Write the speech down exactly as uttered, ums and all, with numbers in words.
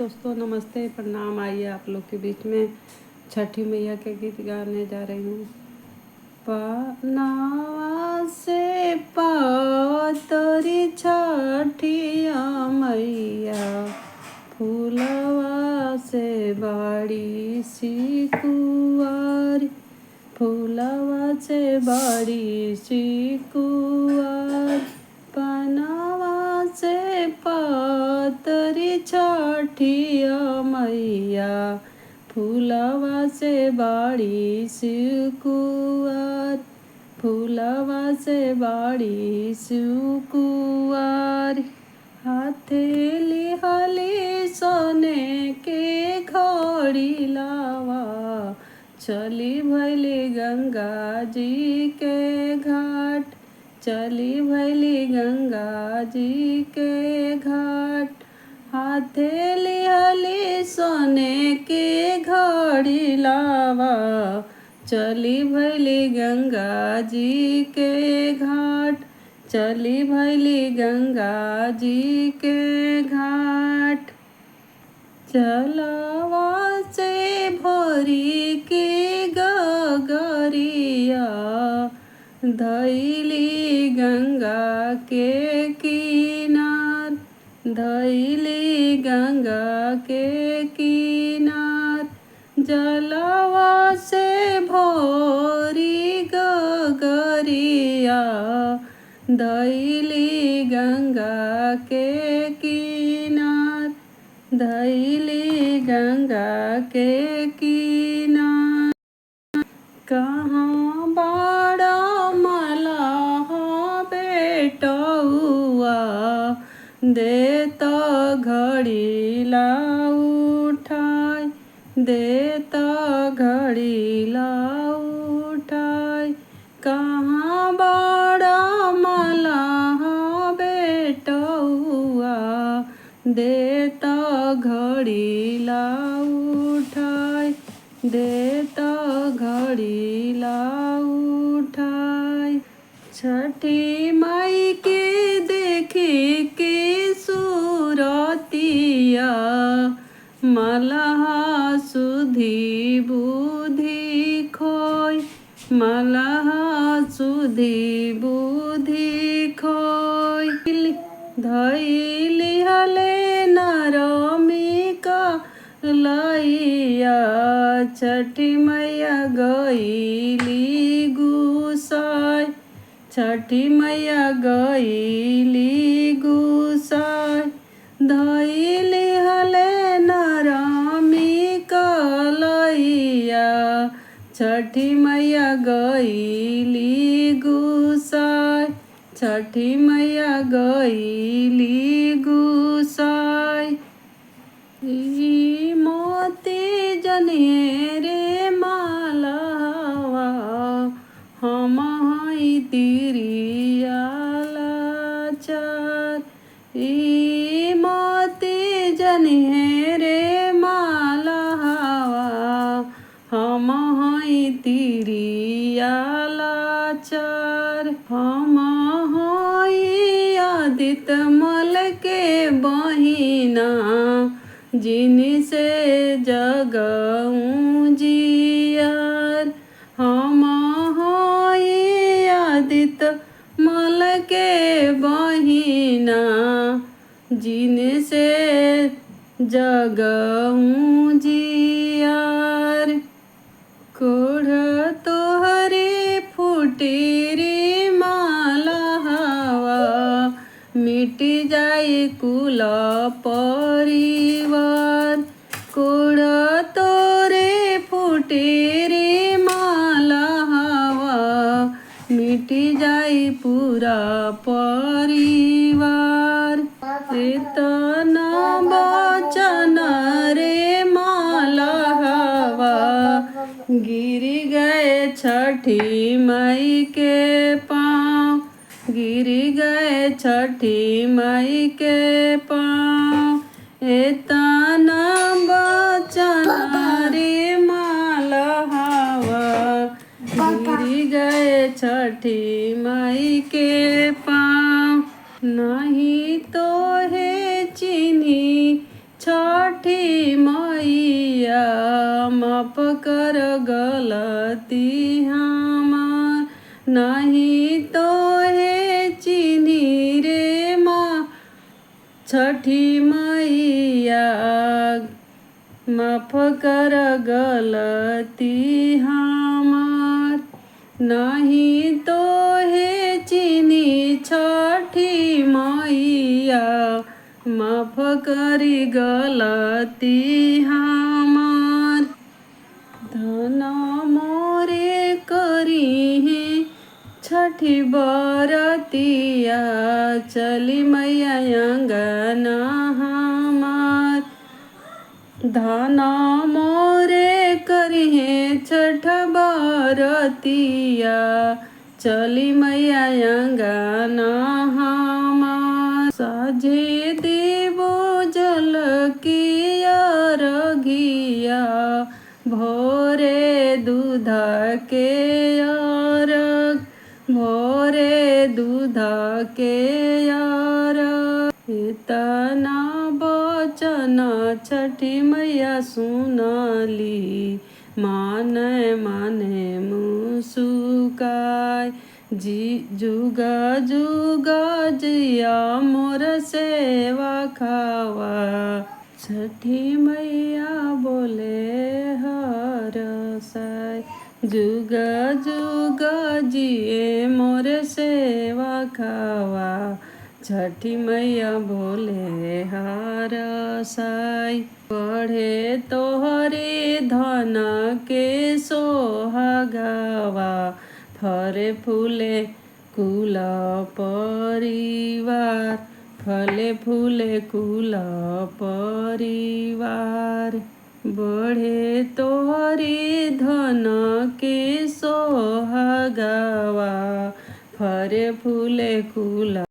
दोस्तों नमस्ते, प्रणाम। आइए आप लोग के बीच में छठी मैया के गीत गाने जा रही हूँ। पनवा से पातरी छठिया मैया, फूलवा से बड़ी सिकुआर, फूलवा से बड़ी सिकुआर, पनवा से पातरी छठिया मैया, फूलवा से बड़ी सिकुआर, फूलवा से बड़ी सिकुआर। हाथे लिहली सोने के घड़ी लावा, चली भैली गंगा जी के घाट, चली भैली गंगा जी के घाट। हाथे लिहली सोने के घड़ी लावा, चली भैली गंगा जी के घाट, चली भैली गंगा जी के घाट। जलवा से भरी के गगरिया, धैली गंगा के किनार, धैली गंगा के किनार। जलवा से भरी गगरिया, धैली गंगा के किनार, धैली गंगा के किनार। कहाँ बाड़ा मलहा बेटउआ, देत घड़ी ला उठाई, देत घड़ी ला उठाई। कहाँ बाड़ा मलहा बेटउआ, देत घड़ी ला उठाई, देत घड़ी ला उठाई। छठी माई के देखी के सूरतिया, मलहा सुधी बुद्धि खोई, मलहा सुधी बुद्धि खोई। धैली हले नरमी का लइया, छठी मैया गईली गुसाई, छठी मैया गईली गुसाई। धैली हले नरमी का लइया, छठी मैया गईली गुसाई, छठी मैया गईली गुसाई। ई मती जनिहे रे मलहवा, हम हई तिरिया लाचार। ई मती जनिहे रे मलहवा, हम हई तिरिया लाचार। हम हई आदित मल के बहिना, जिनसे जगऊँ जियार। हम हई आदित मल के बहिना, जिनसे जगऊँ जियार। कोढ़ तोहरे फूटे रे मलहवा, मिट जाई कुल परिवार। कोढ़ तोरे फूटे रे मलहवा, मिट जाई पूरा परिवार। एतना बचन रे मलहवा, गिर गए छठी माई के पाँव, गिर गए छठी माई के पाँव। एतना बचन रे मलहवा, गिर गए छठी माई के पाँव। नहीं तोहे चिन्ही छठी मैया माफ कर गलती हमार, नाही तोहे चिन्ही रे माँ छठी मैया, माफ कर गलती हमार। नाही तोहे चिन्ही छठी मैया, माफ करी गलती हमार। धन मोरे करिहे छठी बरतिया, चली मैया अंगना हमार। धन मोरे करिहे छठ बरतिया, चली मैया अंगना हमार। साझे देबो जल के अरघिया, भोरे दूध के अरघ, भोरे दूध के अरघ। इतना बचन छठी मैया सुनली, माने माने मुस्काय। जी, जुग जुग जिया मोर सेवकवा, छठी मैया बोले हरसाय। जुग जुग जिए मोर सेवकवा, छठी मैया बोले हरसाय। बढ़े तोहरे धन के सोहागवा, फरे फूले कुल परिवार, फले फूले कुल परिवार। बढ़े तोहरे धन के सोहागवा, फरे फूले कुल